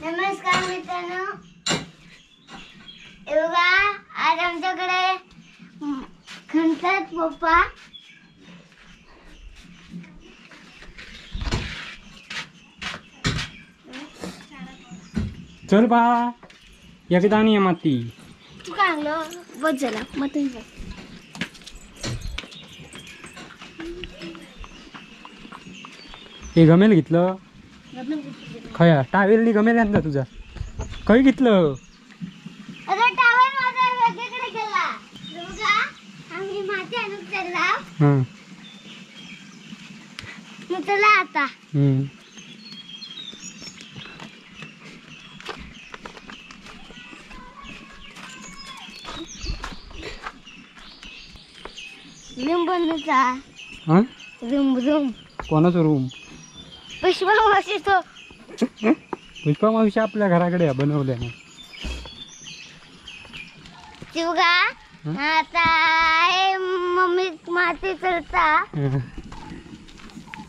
नमस्कार मित्रांनो, बघा आज आमच्याकडे खणतात पप्पा. चल बा एकदा आणि माती तू काय आणलं बस झाला मग तुम्ही. हे गमेल घेतलं खया टावेल गमेल आणला तुझा खय घेतलं? अरे टावेल माझा वेगळीकडे गेला. बघा आम्ही माती आणून चालला. मग चला आता. रूम बनवचा. Room room. कोणाचं रूम? पुष्पा मावशीचं. पुष्पा मावशी आपल्या घराकडे बनवल्या ना. बघा आता मम्मी माती चलता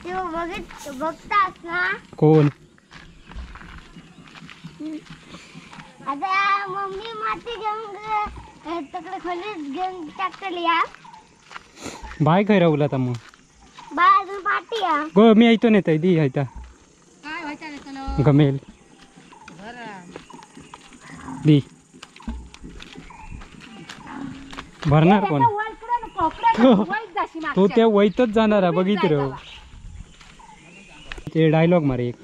बघित बघतास ना कोण? आता मम्मी माती घेऊन तिकडे खोलीत घेऊन टाकली. बाय खय राहुल आता मग बाय अजून पाठी या गो मी ऐतो नाही दी ऐता गमेल दी भरणार कोण? तो त्या वैतच जाणार बघित रे. ते डायलॉग मार एक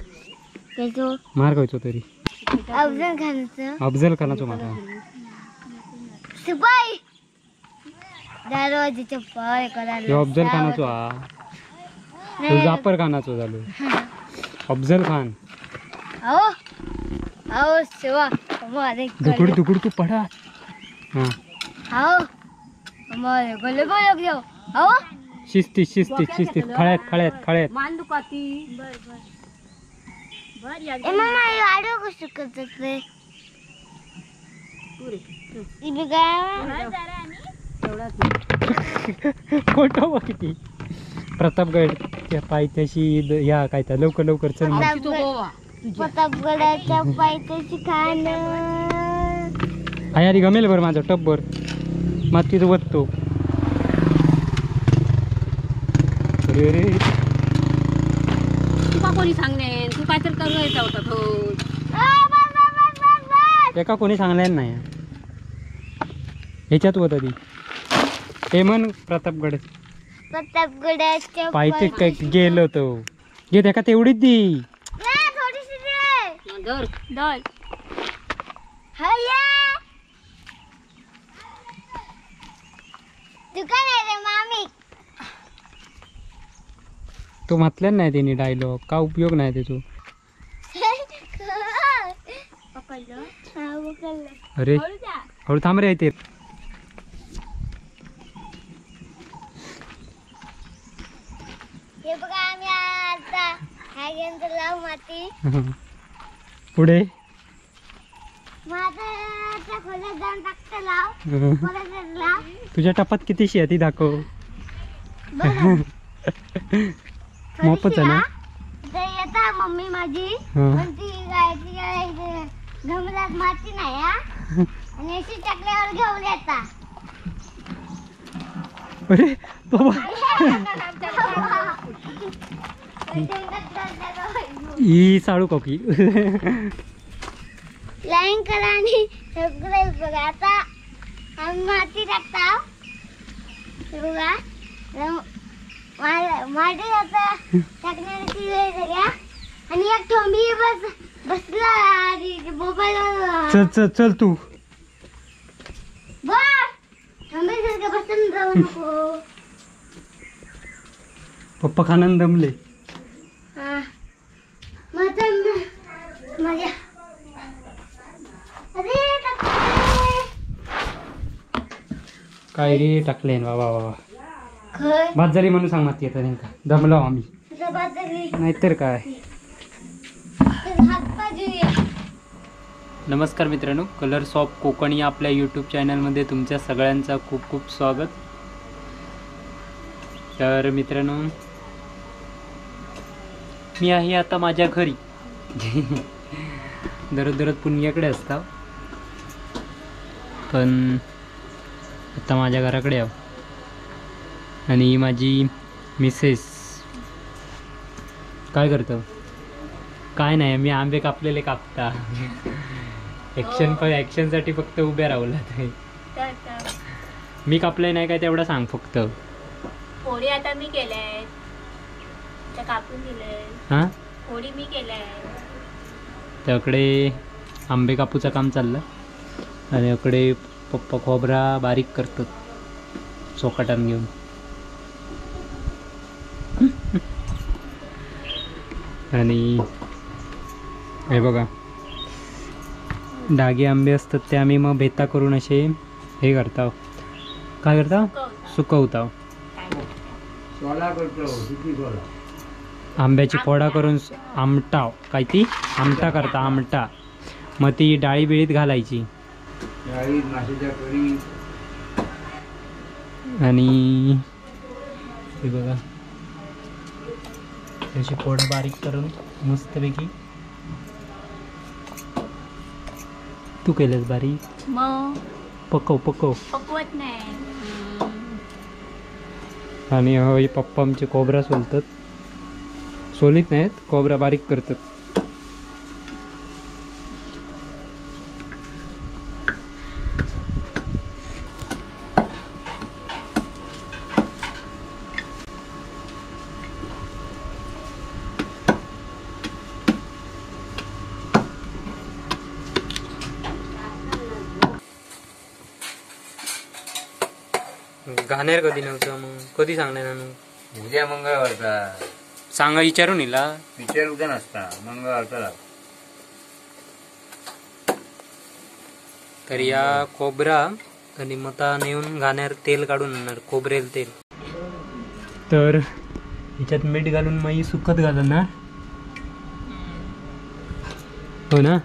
मार खायचो तरी अफजल खानाचं. अफजल खानाचो मार. शिपाई अफजल खानाचो हा जाफर खानाचो झालो. अफजल खान धुकड धुकड तू पडा. शिस्ती शिस्ती शिस्ती खळ्यात खळ्यात खळ्यात. खोटं किती प्रतापगड त्या पायथ्याशी या काय त्या लवकर लवकर चल. प्रतापगडाच्या पायथ्याशी खाण अरे गमेल भर माझं टप भर मातीत वततो. अरे अरे तुका कोणी सांगणे तू काय तर करायचा होता तो एका कोणी सांगणार नाही ह्याच्यात होता ती. हे म्हण प्रतापगड प्रतापगडाच्या पायथे काय गेलो तो घे त्याका तेवढीच दी. धर धर तो म्हटलं नाही त्यांनी डायलॉग का उपयोग नाही त्याचो. अरे हळू थांब रे ते. हे बघा आम्ही आता हा घेऊन लावू माती पुढे तुझ्या टपात किती शेती दाखव. मोपच आहे ना येता मम्मी माझी पण ती गमल्यात माती नाही आणि अशी टाकल्यावर घेऊन येता. अरे बाबा ई साळू कोकी लाईन करा आणि सबस्क्राईब बघा. आता आम्ही माती टाकता बघा माती आता टाकण्याची वेळ झाली आणि एक ठोंबी बस बसला मोबाईल. चल चल चल तू बस ठोंबी सारखं बसून जाऊ नको. पप्पा खानान दमले. माझ्या अरे काय रे टाकले बाबा बाबा भात झाली म्हणून सांग माती आता नेमका दमलो आम्ही नाहीतर काय. नमस्कार मित्रांनो, कलर्स ऑफ कोकण या आपल्या यूट्यूब चॅनलमध्ये तुमच्या सगळ्यांचा खूप खूप स्वागत. तर मित्रांनो, मी आहे आता माझ्या घरी. दररोज दररोज पुणग्याकडे असता, पण आता माझ्या घराकडे आहो. आणि ही माझी मिसेस काय करतो? काय नाही, मी आंबे कापलेले कापता. ॲक्शन पण ॲक्शनसाठी फक्त उभ्या राहला ते. मी कापले नाही काय तेवढा सांग फक्त. फोडी आता मी केले, कापून दिले. हां, फोडी मी केले. त्याकडे आंबे कापूचं काम चाललं आणि इकडे पप्पा खोबरा बारीक करतात चोकाटान घेऊन. आणि हे बघा, डागे आंबे असतात ते आम्ही मग भेता करून असे हे करतो. काय करता? सुकवता. आंब्याची फोडा करून आमटाव, काय ती आमटा करता, आमटा. मग ती डाळी बिळीत घालायची. आणि हे बघा, त्याची फोड बारीक करून मस्तपैकी. तू केलंस बारीक? मग पकव पकव. पकवत नाही. आणि हे पप्पा आमचे खोबरा सोलतात, सोलीत नाहीत, खोबरा बारीक करतात. घाणेर कधी नव्हतं मग कधी सांगणार ना? उद्या मंगळवारचा सांगा, विचारून हिला. विचार उद्या नसता, मंगळवारचा. तर या खोबरा आणि मता नेऊन घाण्यार तेल काढून आणणार, खोबरेल तेल. तर ह्याच्यात मीठ घालून मग सुकत घालणार. हो ना?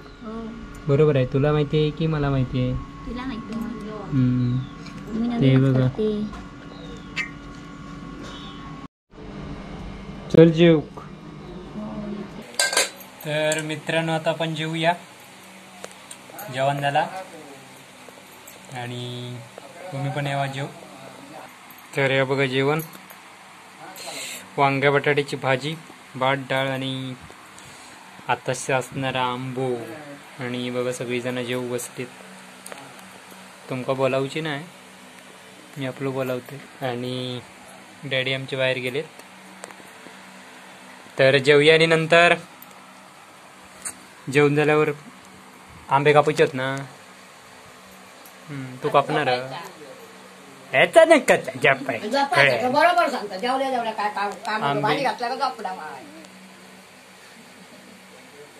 बरोबर आहे. तुला माहिती आहे की मला माहिती आहे? तुला माहिती आहे. ते बघा, चल जेव. तर मित्रांनो आता आपण जेवूया. जेवण झाला आणि तुम्ही पण यावा जेव. तर या बघा जेवण, वांग्या बटाट्याची भाजी, भात, डाळ आणि आताशी असणारा आंबो. आणि बघा सगळीजण जेव बसलीत. तुमका बोलावची नाही, मी आपलं बोलावते. आणि डॅडी आमचे बाहेर गेलेत. तर जेवूया आणि नंतर जेवण झाल्यावर आंबे कापूचे आहेत ना. तू कापणार? बरोबर सांगता. जेवल्या जेवल्या काय काम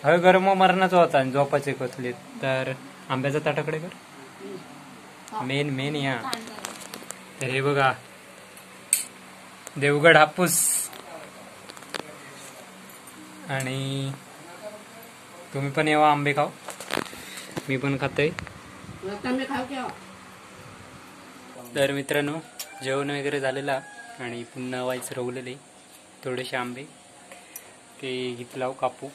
हय गरम मरणाचा होता आणि झोपाचे कसले. तर आंब्याचा ताटाकडे कर मेन मेन या. तर हे बघा देवगड हापूस. आणि तुम्ही पण येवा आंबे खाऊ, मी पण खातोय. तर मित्रांनो जेवण वगैरे झालेला आणि पुन्हा व्हायचं रवलेले थोडेसे आंबे ते घेतला कापू.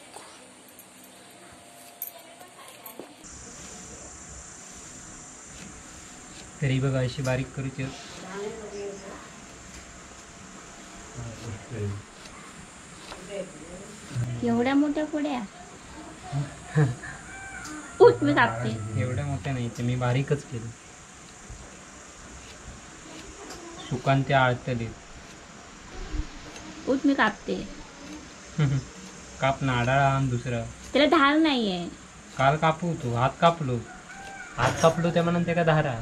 तरी बघा अशी बारीक करूची. एवढ्या मोठ्या फोड्या मी कापते. एवढ्या मोठ्या नाही, ते मी बारीकच केलं. सुकान ते आळतले. उठ मी कापते. काप ना, आडाळा आण दुसरा. त्याला धार नाहीये. काल कापू तू, हात कापलो. हात कापलो त्या म्हणून ते का धारा.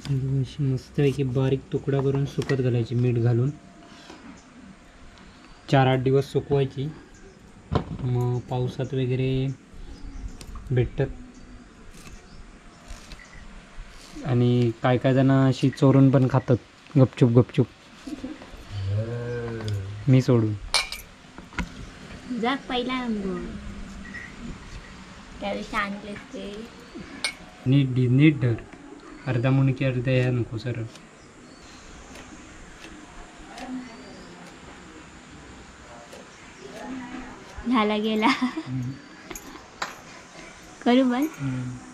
अशी मस्तपैकी बारीक तुकडा करून सुकत घालायची, मीठ घालून 4-8 दिवस सुकवायची. मग पावसात वगैरे भेटतात. आणि काय काय जण अशी चोरून पण खातात गपचूप गपचूप. मी सोडून जा पहिला आंबो त्या दिवशी आणले ते. नीट नीट धर, अर्धा मुणकी अर्धा ह्या नको सर. झाला गेला. करू बंद. हम्म.